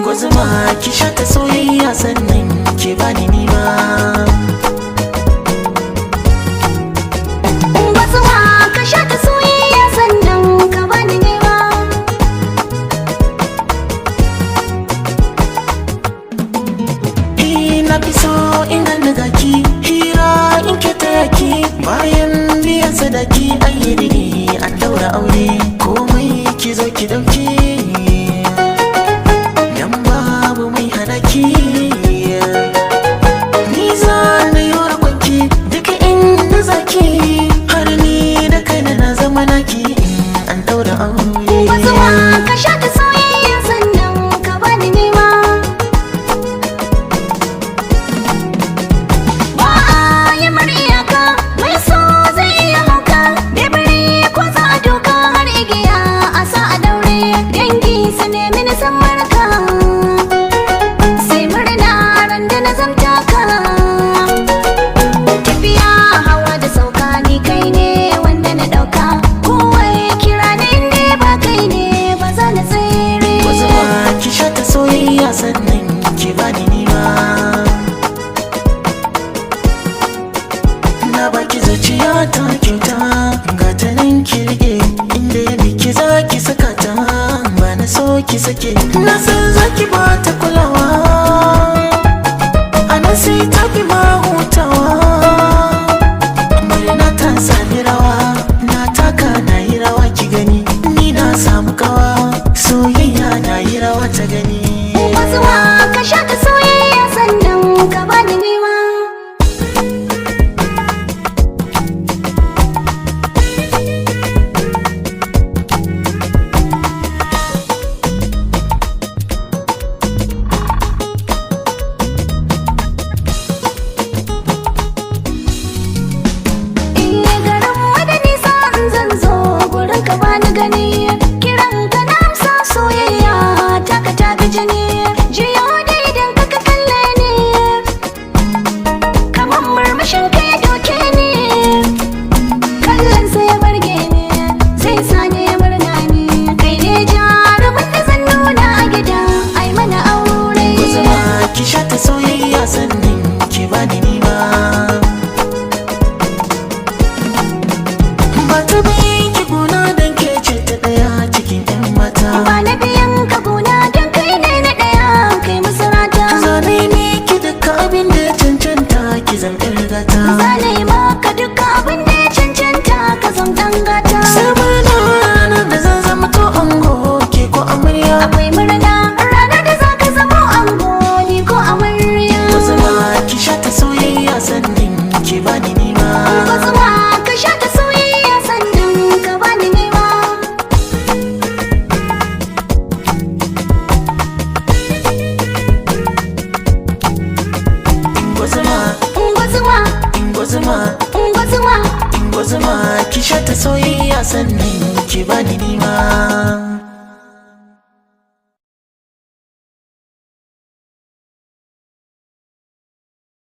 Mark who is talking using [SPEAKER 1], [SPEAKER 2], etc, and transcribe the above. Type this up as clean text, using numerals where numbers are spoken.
[SPEAKER 1] Ungozuma, ki sha ta soyayya sannan ki bani nima.
[SPEAKER 2] Ungozuma, ka sha ta soyayya sannan ka bani nema.
[SPEAKER 1] Na fi so in ganni gaki, hira in ke taya ki, bayan biyan sadaki ayyadi ne an daura aure, komai ki zo ki dauki, dan babu mai hana ki. Ni za na yi rakonki duka inda zaki, har ni da kaina na zama naki in an daura aure.
[SPEAKER 2] Ungozuma, ka sha ta soyayya sannan ka bani nema. Ba a yi mar iyaka, mai so zai iya hauka, bebere ko za a doka har igiya a sa a daure, dangi su nemi na san marka. Sai murna ran da na zamta ka. Tafiya hawa da sauka, ni kai ne wanda na ɗauka, kowa ya kira ni inda ba kai ne ba za na tsere.
[SPEAKER 1] Ungozuma, ki sha ta soyayya sannan ki bani nima. Na baki zuciya ta kyauta, ga ta nan ki rike, inda ya biki za ki saka ta, ba na so ki sake. Na san za ki ba ta kulawa, a nan sai ta fi ma hutawa. Murna ta sami rawa, na taka na yi rawa ki gani, ni na samu kawa, soyayya na yi rawa ta gani.
[SPEAKER 2] Ungozuma, ka sha ta soyayya sannan ka bani nema. Eh, garin mu da nisa, in zan zo gurin ka bani gani. Kiran ka na amsa, soyayya taka ta bi jini. Jiyo da idan ka ka kalle ni, kamar murmushin ka ya doke ni. Kallon sa ya burge ni, zai sa ni murna ni. Kai ne jarumin da zan nuna a gida, ai mana aure.
[SPEAKER 1] Ungozuma, ki sha ta soyayya sannan ki bani nima. Ba ta ki gona dan ke ce ta daya cikin yan mata.
[SPEAKER 2] Ba na biyan ka gona don kai ne na ɗaya, kai masarata.
[SPEAKER 1] Zane miki duka abin da ya cancanta, ki zam yar gata.
[SPEAKER 2] Zane maka duka abin da ya cancanta, ka zam ɗan gata.
[SPEAKER 1] Sai murna ranar da zan zama to ango, ke ko amarya.
[SPEAKER 2] Akwai murna ranar da za ka zamo ango, ni ko amarya.
[SPEAKER 1] Ungozuma, ki sha ta soyayya sannan ki bani nima.
[SPEAKER 2] Ungozuma, ka sha ta soyayya sannan ka bani nema.
[SPEAKER 1] Ungozuma,
[SPEAKER 2] Ungozuma,
[SPEAKER 1] ungozuma,
[SPEAKER 2] ungozuma.
[SPEAKER 1] Ungozuma, ki sha ta soyayya sannan ki bani nima.